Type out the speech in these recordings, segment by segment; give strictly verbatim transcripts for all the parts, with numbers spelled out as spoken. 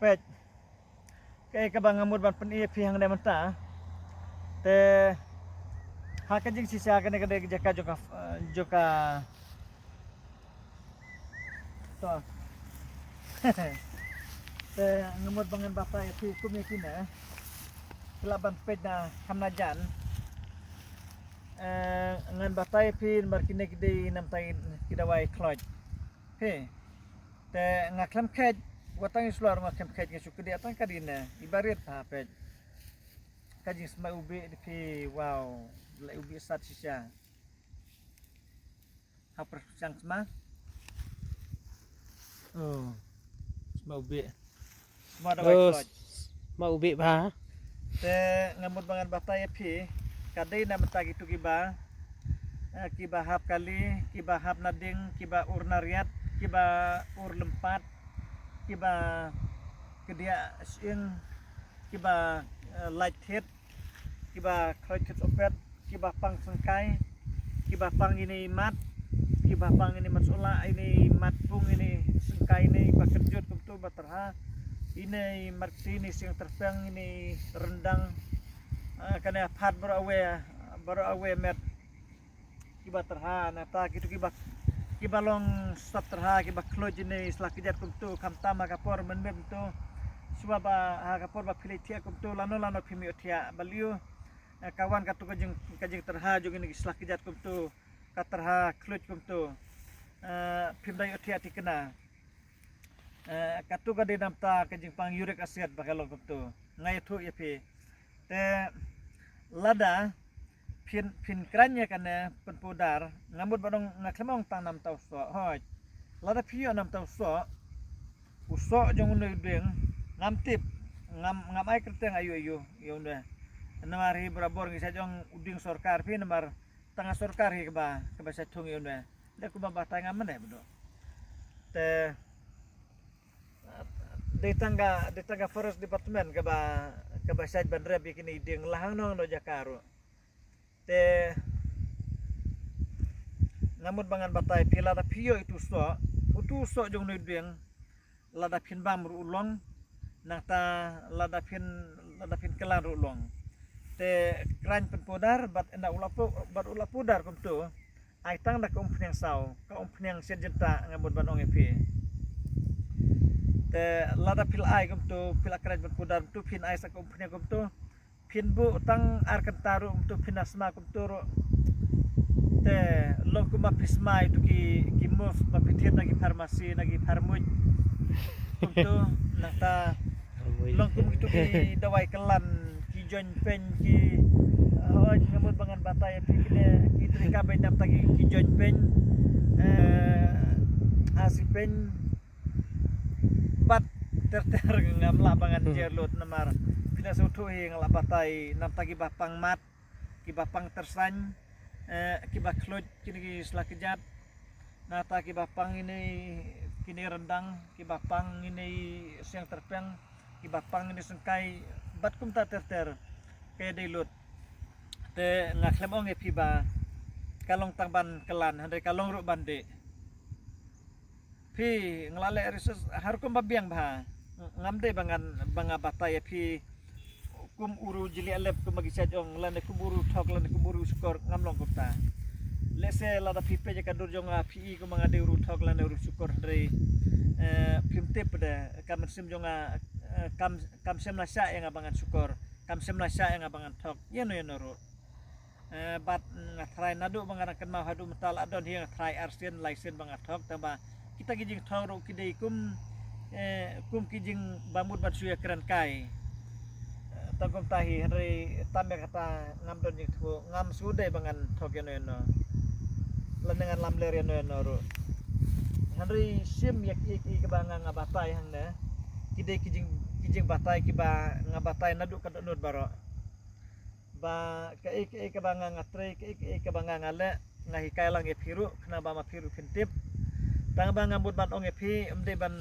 Peit. Kaei kaba nga mut ban pyni ïa phi hangne mynta. Te ha ka jingshisha kane ka dei ka jaka jong ka, eh, jong ka. To. Te nga mut ba ngan batai ïa phi kum ïa kine. Ki lah ban peit na kham na jan. Eh, ngan batai ïa phi namar kine ki dei namar ki dawai khloit. Phi. Te nga khlem kheit, wat tang i shlur nga khlem kheit, nga shu kdiah tang ka dine, i barit ha peit. Ka jingsmai ubi di phi, wow, lai ubi sat shisha. Ha pyrshang sma. Oh, smai ubi. Sma dawai Oh, khloit. Smai ubi bha. Te nga mut ba ngan batai ïa phi, ka dei na mynta kitu kiba, eh, kiba hap kali, kiba hap nading, kiba ur nariat, kiba ur lympat, kiba kdiah shyieng, kiba, eh, lait thit, kiba khroit thit opet, kiba pang sengkai, kiba pang ine i mat, kiba pang ine i mat sula, ine i mat pung, ine i sengkai, ine i ba kynjut kumtu ba tyrha, ine i mat kti, ine i siang tyrpeng, ine i rendang, ah, kane pat baroh awei, baroh awei met. Kiba tyrha nangta kitu kiba, kiba long sap tyrha kiba khluit ine i sla kjat kumtu khamtam ha ka por mynmiet kumtu. Shuwa ba ha ka por ba phi leit thiah kumtu lano lano phim ïoh thiah ba liu. Eh, ka wan katu ka jing, ka jingtyrha jong ine i sla kjat kumtu, ka tyrha khluit kumtu. Eh, phim da ïoh thiah thikna. Eh, katu ka dei namta ka jingpang uric acid ba ka long kumtu. Nga ïathuh ïa phi. Te lada phin, phin kren ïa kane pynpudar, nga mut ba dang nga khlem ong tang namta u soh. Hooid. Lada phi ïoh namta u soh, u soh jong une u dieng, ngam tip, ngam, ngam ai kyrteng aïu aïu ïa une. Namar hi barabor ngi sa jong u dieng sorkar phi namar tang ka sorkar hi kaba, kaba sa thung ïa une. Dei kumba batai ngam mane bdo. Te dei tang ka, dei tang ka Forest Department kaba, kaba shait ban rep ïa kine i dieng la hangno hangno jaka ruh. Te nga mut ba ngan batai phi lada phi ïoh itu soh, utu soh jong une u dieng, lada phin bam ruh u long, nangta lada phin, lada phin klan ruh u long. Te kren pynpudar bad ynda u la pu, bad u la pudar kumtu. Ai tang da ka umphniang saw, ka umphniang shen jynta nga mut ban ong ïa phi. Te lada phi la ai kumtu, phi la kren pynpudar kumtu, phin ai sa ka umphniang kumtu. Phin buh tang ar kynta ruh kumtu phin da sma kumtu ruh. Te long kumba phi sma ïa itu ki, ki move ba phi thied na ki pharmacy, na ki pharmuj. Kumtu nangta long kum itu ki dawai klan, ki join pain, ki, hooid nga mut ba ngan batai ïa phi kine ki trei ka beit namta ki, ki join pain, eh, asi pain, bad ter ter ngam lah ba ngan jer lut namar phi la sngewthuh hi nga la batai namta kiba pang mat, kiba pang tyrsain, eh, kiba khluit kine ki sla kjat. Nangta kiba pang ine i, kine i rendang, kiba pang ine i siang tyrpeng, kiba pang ine i sengkai, bad kumta ter ter. Ka ïadei lut. Te nga khlem ong ïa phi ba ka long tang ban klan, hynrei ka long ruh ban dih. Phi, nga la leh research ha rukom ba biang bha. Ngam dei ba ngan, ba nga batai ïa phi kum u ruh jylliew lep kumba ki shait ong, lane kum u ruh thok, lane kum u ruh shukor, ngam long kumta. Lehse lada phi peit ïa ka dur jong nga phi i kumba nga dei u ruh thok lane u ruh shukor, hynrei, eh, phim tip de, ka mynsiem jong nga, eh, kam, kam shym la shah ïa nga ba ngan shukor, kam shym la shah ïa nga ba ngan thok ïano ïano ruh. Eh, bad nga tharai naduh ba nga dang kynmaw haduh mynta la don hi nga tharai ar sien lai sien ba nga thok, tangba kita ki jingthok ruh ki dei kum, eh, kum ki jing ba mut ban shu ïakren kai. Eh, tang kumta hi, hynrei tam ïa kata ngam don jingthmu, ngam shu dei ba ngan thok ïano ïano, lane ngan lamler ïano ïano ruh. Hynrei shim ïa ki, ki, kiba nga, nga batai hangne, ki dei ki jing, ki jingbatai kiba nga batai naduh ka dohnud baroh. Ba kaei kaei kaba nga, nga trei, kaei kaei kaba nga, nga leh, nga hikai lang ïa phi ruh, khnang ba ma phi ruh phin tip. Tang ba nga mut ban ong ïa phi, ym dei ban,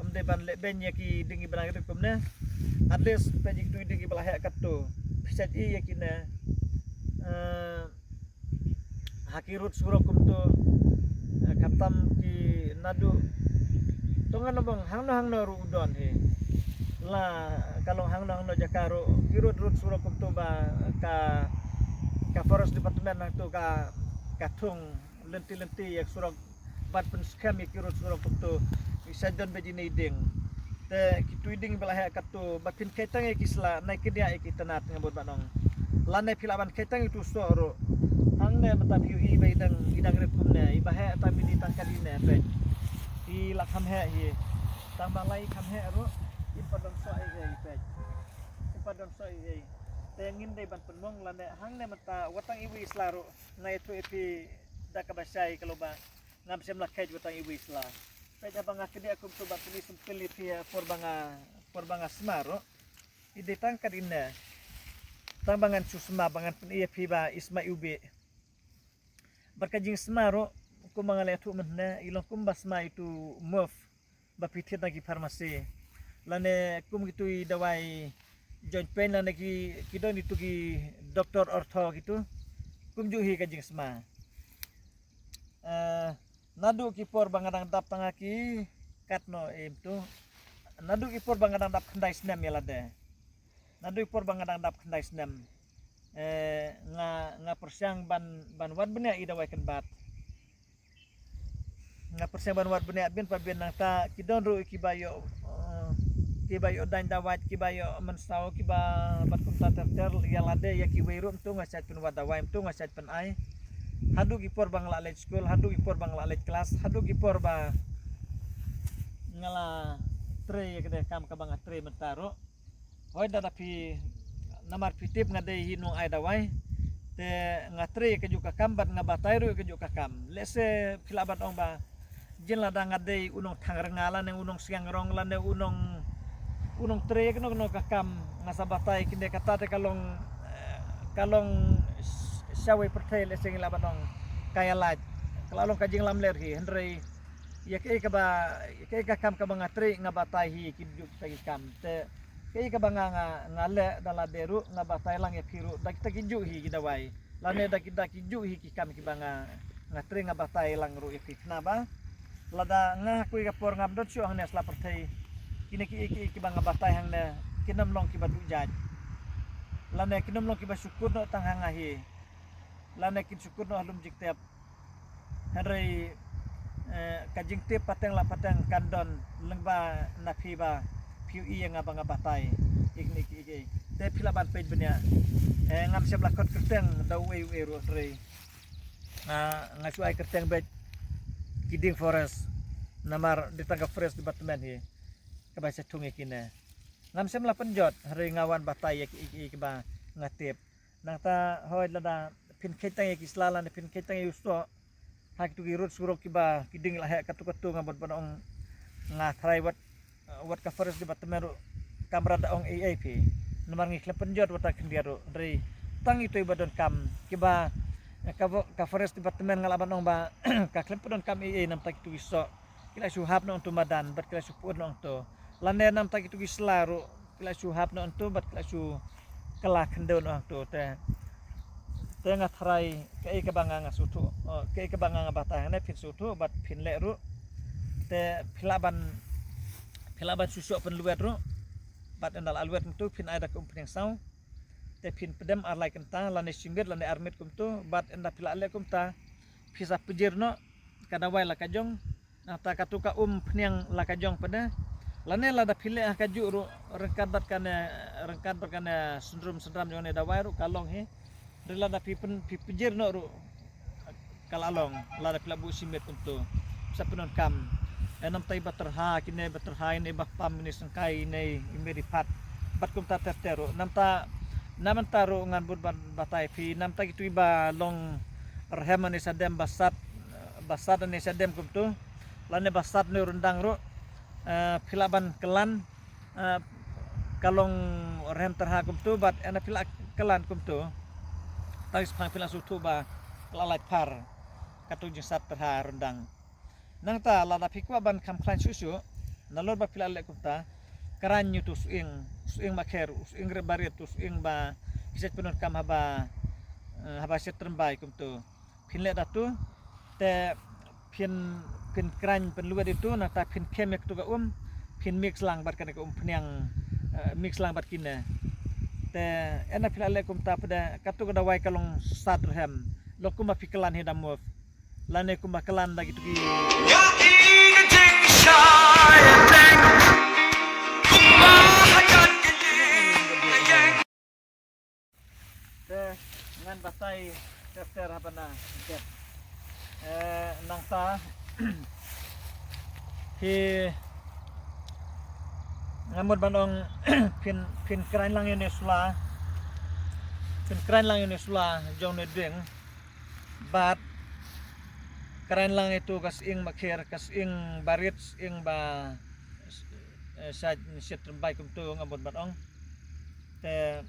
ym dei ban leh beiñ ïa ki dieng kiba nang rit kumne. At least peit ïa kitu ki dieng kiba la heh katto, phi shait i ïa kine. Eh, ha ki rud surok kumto, eh, khamtam ki naduh To ngan ong hangno hangno ruh u don hi. La ka long hangno hangno jaka ruh ki rud rud surok kumto ba ka, ka forest department hangto ka, ka thung lynti lynti ïa surok bad pynskhem ïa ki rud surok kumto. Ngi sa don ba jingding. Te kitu i ding ba la heh katto ba phin kheit tang ïa ki sla nai kyndiah ïa ki tnat nga bud ba nong. Lane phi lah ban kheit tang ïa tu soh ruh. Hangne mynta phi ïohi ba i dang, i dang rit kumne, i ba heh tang mini tang ka dine peit. I la kham heh hi. Tang ba lai kham heh ruh. I pa don soh i heh i peit. I pa don soh i heh. Te ngin dei ban pynmong lane hangne mynta wat tang iwei i sla ruh. Nga ïathuh ïa phi da kaba shai ka long ba ngam shym la kheit wat tang iwei i sla. Peit haba nga kyndiah kumto ba pyni sempil ïa phi ha por ba nga, por ba nga sma ruh. I dei tang ka dine. Tang ba ngan shu sma ba ngan pyni ïa phi ba i sma iwbih. Bad ka jingsma ruh kumba nga la ïathuh mynne i long kumba sma itu mof. Ba phi thied na ki pharmacy. Lane kum kitu i dawai joint pain lane ki, ki don itu ki doktor ortho kitu. Kumjuh hi ka jingsma. Eh, naduh ki por ba nga dang dap tang ha ki katno em tu. Naduh ki por ba nga dang dap khyndai snem ïa lade. Naduh ki por ba nga dang dap khyndai snem. Eh, nga, nga pyrshang ban, ban wad bniah i dawai kynbat. Nga pyrshang ban wad bniah bin pa bin nangta ki don ruh kiba ïoh, eh, kiba ïoh daiñ dawai, kiba ïoh mynsaw, kiba bad kumta ter ter ïa lade ïa kiwei ruh mynta nga shait pynwad dawai mynta nga shait pynai. Haduh ki por ba nga la leit skul, haduh ki por ba nga la leit klas, haduh ki por ba nga la trei ïa kane kam kaba nga trei mynta ruh. Hoi da da phi namar phi tip nga dei hi nong ai dawai. Te nga trei ka juk ka kam bad nga batai ruh ka juk ka kam. Lehse phi lah ban ong ba jin lada nga dei u nongthangrnga lane u nongsngiangrong lane u nong, u nongtrei kano kano ka kam nga sa batai kine kata te ka long, eh, ka long shawei pyrthei lehse ngi lah ban ong ka ïa lait. Ka la long ka jinglamler hi hynrei ïa kaei kaba, ïa kaei ka kam kaba nga trei nga batai hi ki juk ta ki kam. Te kaei kaba nga, nga, nga leh da lade ruh nga batai lang ïa phi ruh da kita ki juk hi ki dawai. Lane da ki, da ki juk hi ki kam kiba nga, nga trei nga batai lang ruh ïa phi khnang ba lada nga ha kawei ka por ngam don shuh hangne sla pyrthei. Kine kiei kiei kiba nga batai hangne kin ym long kiba duh jait. Lane kin ym long kiba shu kut noh tang ha nga hi. Lane kin shu kut noh ha lum jingtep. Hynrei, eh, ka jingtip pateng la pateng kan don lyngba na phi ba phi ïohi ïa nga ba nga batai. Ïa kine kiei kiei. Te phi lah ban peit bniah. Eh, ngam shym la khot kyrteng da uei uei ruh hynrei nga, nga shu ai kyrteng beit ki dieng forest. Namar dei tang ka forest department hi kaba sa thung ïa kine. Ngam shym la pynjot hynrei nga wan batai ïa kiei kiei kiba nga tip. Nangta hoi lada phin kheit tang ïa ki sla lane phin kheit tang ïa u soh ha kitu ki rud surok kiba ki ding la heh katu katu nga bud ban ong nga tharai wat, wat ka forest department ruh kam rat da ong ei ei phi. Namar ngi khlem pynjot wat tang khyndiat ruh hynrei tang itu iba donkam kiba ka vo-, ka forest department nga lah ban ong ba ka khlem pyndonkam ei ei namta kitu ki soh. Ki la shu hap noh tu madan bad ki la shu put noh tu. Lane namta kitu ki sla ruh ki la shu hap noh tu bad ki la shu kylla khyndew noh tu te. Te nga tharai kaei kaba nga nga suthu, eh, kaei kaba nga nga batai hangne phin suthu bad phin leh ruh. Te phi lah ban, phi lah ban shu shoh pynlwet ruh. Bad ynda la lwet tu phin ai da ka um pynïang saw. Te phin pdem ar lai kynta lane shi miet lane ar miet kumtu bad ynda phi lah leh kumta phi sa pjir noh ka dawai la ka jong. Nangta katu ka um pynïang la ka jong pdem. Lane lada phi leh ha ka juh ruh ryngkat bad kane, ryngkat bad kane syndrom syndram jong ne dawai ruh ka long hi. Hynrei lada phi pyn, phi pjir noh ruh ka la long lada phi la buh shi miet kumtu. Sa pyndonkam. Eh, namta iba tyrha kine, iba tyrha ine, iba pam ine, sengkai ine, i miet i pat. Bad kumta ter ter ruh. Namta, namta ruh ngan bud ban batai phi. Namta kitu iba long rhem ane sa dem ba sat, ba sat ane sa dem kumtu. Lane ba sat ne ryndang ruh, eh, phi lah ban kyllan, eh, ka long rhem tyrha kumtu bad ynda phi lah kyllan kumtu. Tang shaphang phi lah suthu ba ka la lait phar katu jingsat tyrha ryndang. Nangta lada phi kwah ban kham khlaiñ shuh shuh nalor ba phi lah leh kumta, kren ïa utu sying, sying makher, sying rit barit, utu sying ba ki shait pyndonkam haba, eh, haba shet tyrbai kumtu. Phin leh da tu te phin Phin kren pynlut ïa tu, nangta phin khem ïa katu ka um, phin mix lang bad kane ka umphniang, eh, mix lang bad kine. Te ynda phi la leh kumta pat de, katu ka dawai ka long sat rhem. Lok kumba phi klan hi da move. Lane kumba klan da kitu ki. Te ngan batai ter ter haba na dep. Eh, nangta hi nga mut ban ong phin, phin kren lang ïa une u sla. Phin kren lang ïa une u sla jong une u dieng. Bad kren lang ïa tu ka sying makher, ka sying barit, sying ba, eh, sa shit rymbai kumtu nga mut ban ong. Te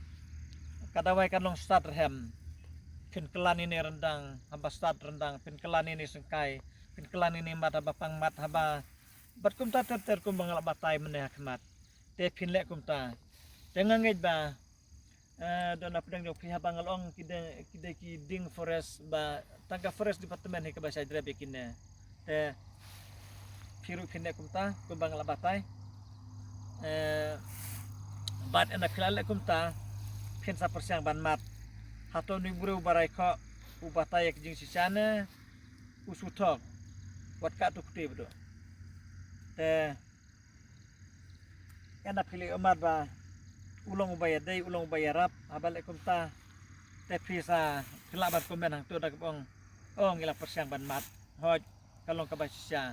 ka dawai ka long sat rhem. Phin klan ïa une u ryndang, haba sat ryndang, phin klan ïa une u syngkai, phin klan ïa une u mat, haba pang mat, haba bad kumta ter ter kumba nga la batai mynne ha khmat. Te phin leh kumta. Te nga ngeit ba, eh, don na pdeng jong phi haba nga la ong ki dei, ki dei ki dieng forest ba tang ka forest department hi kaba shah jrep ïa kine. Te phi ruh phin leh kumta kumba nga la batai. Eh, bad ynda phi la leh kumta phin sa pyrshang ban mad. Hato une u briew ba rai khoh u batai ïa ka jingshisha ne u shu thok? Wat katu kti bad u. Te ynda phi leh u mat ba u long uba ïadei, u long uba ïarap, haba leh kumta te phi sa, phi lah ban comment hangtu da kaba ong, ong ngi la pyrshang ban mad. Hooid, ka long kaba shisha.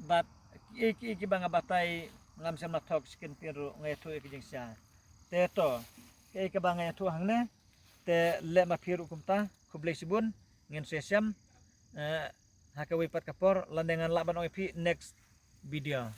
Bad kiei kiei kiba nga batai ngam shym la thok shisien pyn ruh, nga ïathuh ïa ka jingshisha. Te to, kiei kiba nga ïathuh hangne, te leh ma phi ruh kumta. Khublei shibun. Ngin sa ïashem, eh, ha kawei pat ka por, lane ngan lah ban ong ïa phi next video.